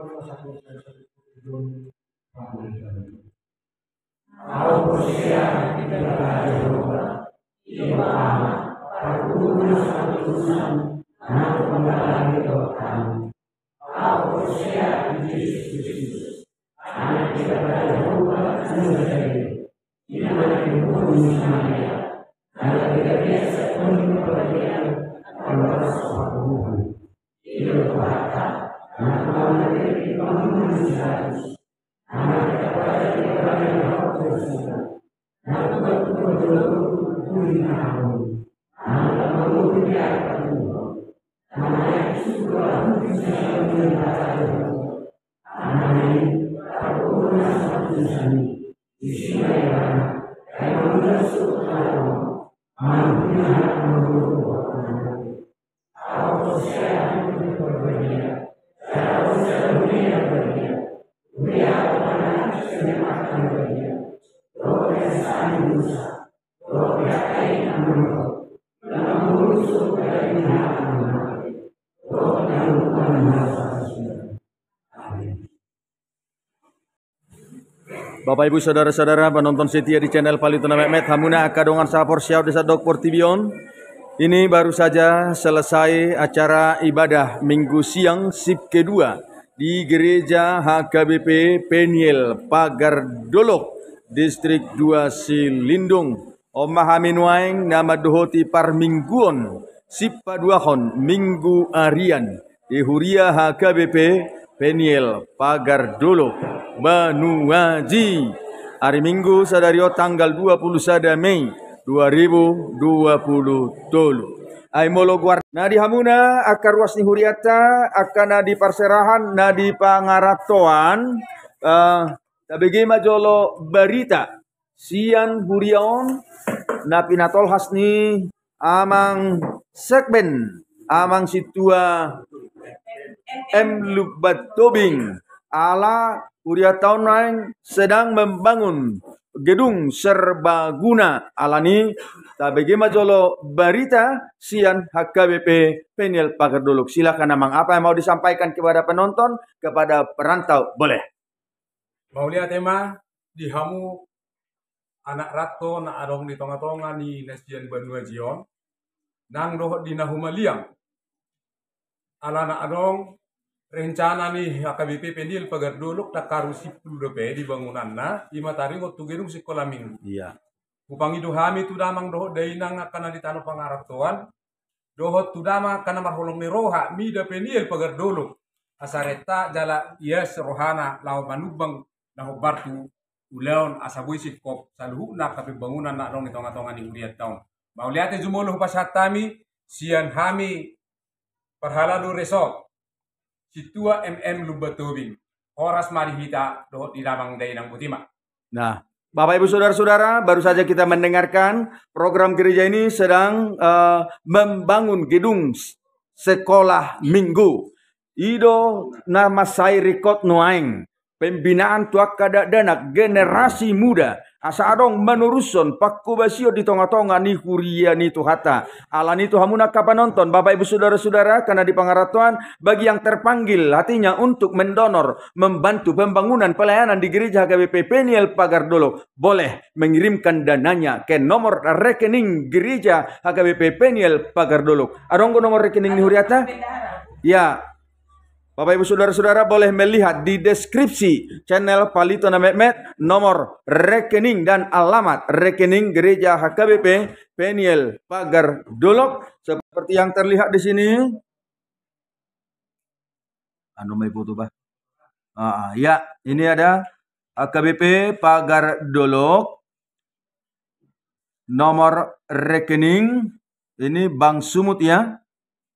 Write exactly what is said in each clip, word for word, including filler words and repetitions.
Ahu porsea di Debata Jahowa, Debata Ama, Parguru na sangkatutusan, na panggalangan di dohot hami. Ahu porsea di Jesus Kristus, Anak ni Debata Jahowa na manjadi, i na mangihut ni Maria, na gabe gabe satonga ni parbadian, parbadian. Ido Tuhanta, na mangihut ni parbadian. Bapak, Ibu, saudara-saudara, penonton setia di channel Palito na Metmet, hamuna angka dongan sahaporseaon di sandok portibi on. Ini baru saja selesai acara ibadah Minggu siang sip kedua di Gereja H K B P Peniel Pagar Dolok, Distrik dua Silindung. On ma hami nuaeng na mandohoti parmingguon sipaduahon minggu arian di Huria H K B P Peniel Pagar Dolok Banua Aji. Ari Minggu sadari on tanggal dua puluh sada Mei dua ribu dua puluh tolu. Ai molo goar na di hamuna angka ruas ni hurianta, angka na di parserahan, na di pangarantoan, eh, tabege ma jolo barita sian huria on na pinatolhas ni Amang Sekben, Amang Sintua M Lumban Tobing, ala hurianta on naeng sedang membangun gedung serbaguna. Alani, tabege ma jolo barita sian H K B P Peniel Pagar Dolok. Silakan, Amang, apa yang mau disampaikan kepada penonton, kepada perantau? Boleh. Mauliate ma di hamu anak ranto na adong di tonga-tonga ni na sian Banua Aji on, nang dohot di na humaliang. Ala na adong rencana ni H K B P Peniel Pagar Dolok, tangkas ro simpul dope di bangunanna, i ma taringot tu gedung sikola minggu. Iya. Hupangido hami tu damang dohot dainang angka na di tano pangarantoan, dohot tu damang angka na marholong ni roha mida Peniel Pagar Dolok, asa renta jala ias rohana laho manumbang na hombar tu ulaon, asa boi singkop saluhutna angka pembangunan na adong di tonga-tonga ni hurianta on. Mauliate jumolo hupasahat hami sian hami parhalado resort, Sintua M M Lumban Tobing. Horas ma di hita dohot di damang dainang, boti ma. Nah, Bapak, Ibu, saudara-saudara, baru saja kita mendengarkan program gereja ini sedang, eh, membangun gedung s-, sekolah minggu. I do na mansai ringkot nuaeng, pembinaan tu angka dakdanak, generasi muda, asa adong manorushon pangkobasion di tonga-tonga ni huria ni Tuhanta. Alani, tu hamuna angka panonton, Bapak, Ibu, saudara-saudara, angka na di pangarantoan, bagi yang terpanggil hatinya untuk mendonor, membantu pembangunan pelayanan di Gereja H K B P Peniel Pagar Dolok, boleh mengirimkan dananya ke nomor rekening Gereja H K B P Peniel Pagar Dolok. Adong do nomor rekening ni hurianta? Ya. Bapak, Ibu, saudara-saudara, boleh melihat di deskripsi channel Palito na Metmet, nomor rekening dan alamat rekening Gereja H K B P Peniel Pagar Dolok, seperti yang terlihat di sini. Anu, mai foto, bah. Ah, ya, ini ada H K B P Pagar Dolok, nomor rekening, ini Bank Sumut, ya.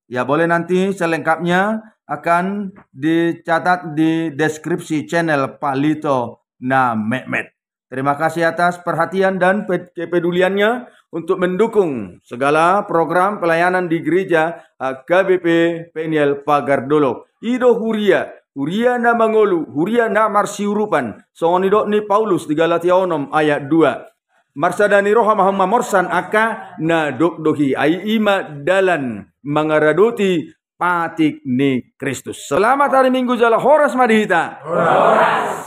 Ya, boleh nanti selengkapnya akan dicatat di deskripsi channel Palito na Metmet. Terima kasih atas perhatian dan pe-, kepeduliannya untuk mendukung segala program pelayanan di Gereja H K B P Peniel Pagar Dolok. I do huria, huria na mangolu, huria na marsiurupan. Songon nidok ni Paulus di Galatia onom ayat dua. Marsada ni roha ma hamu mamorsan angka na dokdok i, ai i ma dalan mangaradoti patik ni Kristus. Selamat hari Minggu jala horas ma di hita. Horas.